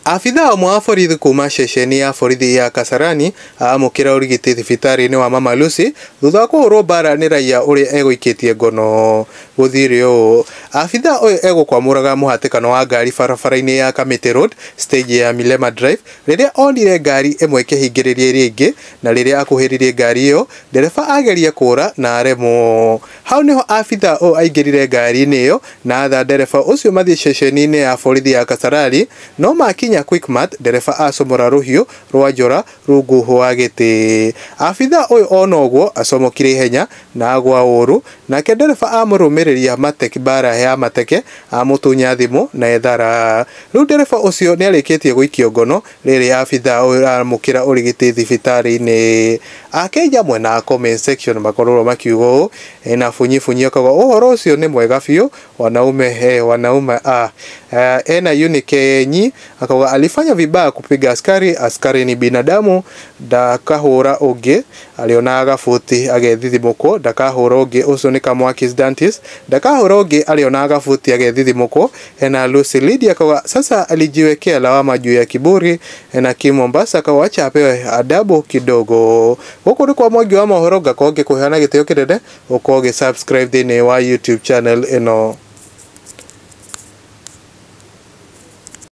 Abithaa ũmwe wa borithi kuma ceceni ya borithi ya Kasarani amũkĩra ũrigiti thibitarĩ-inĩ wa Mama Lucy thutha wa kũhũrwo mbara nĩ raiya ũrĩa egũikĩtie ngono. Gũthire ũũ, abithaa ũyũ egũkwamũraga mũhatĩkano wa ngari barabara-inĩ ya Kamiti Road stage ya Milema Drive rĩrĩa onire ngari ĩmwe ĩkĩhingĩrĩria ĩrĩa ĩngĩ, na rĩrĩa akuhĩrĩirie ngari ĩyo ndereba ageria kũra na aremwo. Hau nĩho abithaa ũyũ aingĩrire ngari-inĩ ĩyo na atha ndereba ũcio mathiĩ ceceni-inĩ ya borithi ya Kasarani, no makinya Quickmart ndereba acomora rũhiũ rwa njora rungu rwa gĩtĩ. Abithaa ũyũ ona ũguo acomokire ihenya na agwa ũru, nake ndereba amũrũmĩrĩria mateke mbara ya mateke amũtunya thimũ na ethara. Rĩu ndereba ũcio nĩarĩkĩtie gũikio ngono rĩrĩa abithaa ũyũ aramũkĩra ũrigiti thibitarĩ-inĩ. Akenya mwena wa comment section makorwo makiuga ũũ, ena bunyibunyi akauga ũhoro ũcio nĩ mwega biũ, wanaume he wanaume ah. Ena Unikenyi akauga alifanya vibaya kupiga askari, askari ni binadamu, ndakahũra ũngĩ alionaga gabuti agethithimũkwo, ndakahũra ũngĩ ũcio nĩ Kamwakis Dantis, ndakahũra ũngĩ alionaga gabuti agethithimũkwo. Ena Lucy Lydia akauga sasa alijiwekea lawama juu ya kiburi. Ena Kim Mombasa akauga acha apewe adabu kidogo. Gũkũ nĩ kwa Mwangi wa mohoro, ngakorwo ngĩkũheana gĩtĩo kĩnene ũkorwo ũgĩ subscribe thĩinĩ wa YouTube channel ĩno.